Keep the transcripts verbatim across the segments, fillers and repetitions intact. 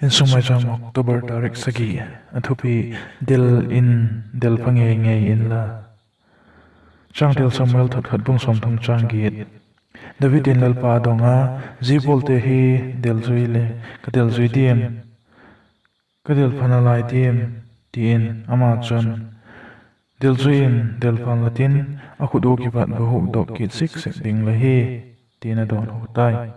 Insung Maicham, October tarik sagi. A thupi: Del in, del pha ngei ngei inla. Changtel: Samuel thot khat bung sawmthum chang giat. David in Lalpa a dong a, Zia gualte hi delzui le ka delzui diam, ka del pha nalai diam? ti in. Ama chun, Delzui in, del pha inla tin, a khut ua kipat va hukdok kit sik sek ding la hi, ti'n a dawnhu tai.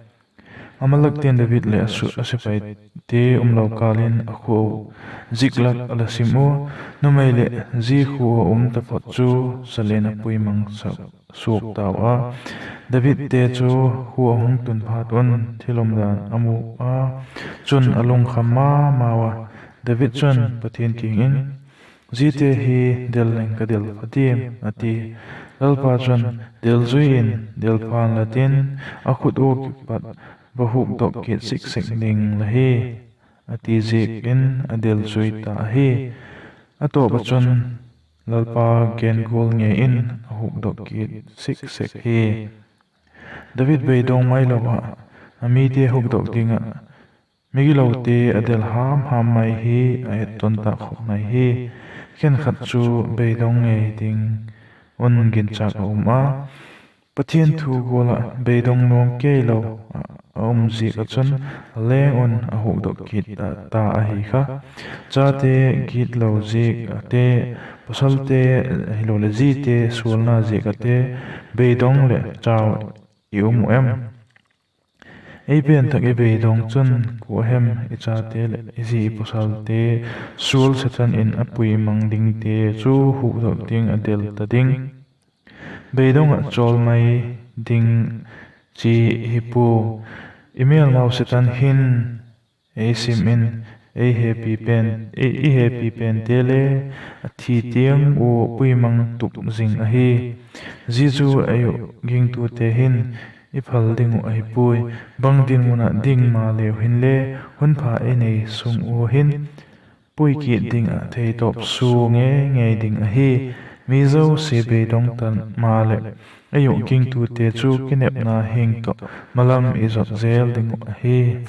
Amalekte'n David leh a su-, a sepaite umlo kâl in a khua uh Ziklag a la sim ua, numei leh zi khua ah um taphot chu zalen a puimang suak tau a. Davidte chu khua a hung tun phat un thil umdan a mu a, chun a lungkham ma mau a. David chun Pathian kiang in, Ziate hi del leng ka del pha diam? a ti. Lalpa chun, Delzui in, del pha inla tin, a khut ua kipat va hukdok kit sik sek ding la hi, a ti ziak in a delzui ta ahi. A tawp ah chun Lalpa gen gual ngei in a hukdok kit sik sek hi. David beidong mailo ah a mite hukdok ding ah migilote a del ham ham mai hi a etton tâk khop mai hi. Khenkhat chu beidong ngei ding un ginchâk a um a, Pathian thu gual ah beidong nuam keilo ah a um ziak ah chun a leng un a hukdok kit ta ahi kha. Chate gitlo ziak ahite, pawsalte, hiloleh zite sualna ziak ahite, beidong leh chau i um uh em? Ei pen tak i beidong chun kua hem i chate leh i zi i pawsalte sual Setan in a puimang dingte chu hukdok ding a del ta ding. Beidong ah chawl mai ding chi hi pua. I mêlmau Setan hin ei sim in, ei hepi pen, ei, i hepi pente le a thi tiang ua puimang tup zing ahi. Zia chu ei uh gingtute hin i phal ding uh ahi puai. Bang dinmun ah ding maleu hinle, hun pha ei nei sung ua hin pui kit ding ah theitawp sua ngei ngei ding ahi. Mi zosia beidong ta maleh, ei uh gingtute chu kinepna hing tawh malam i zot zel ding uh ahi.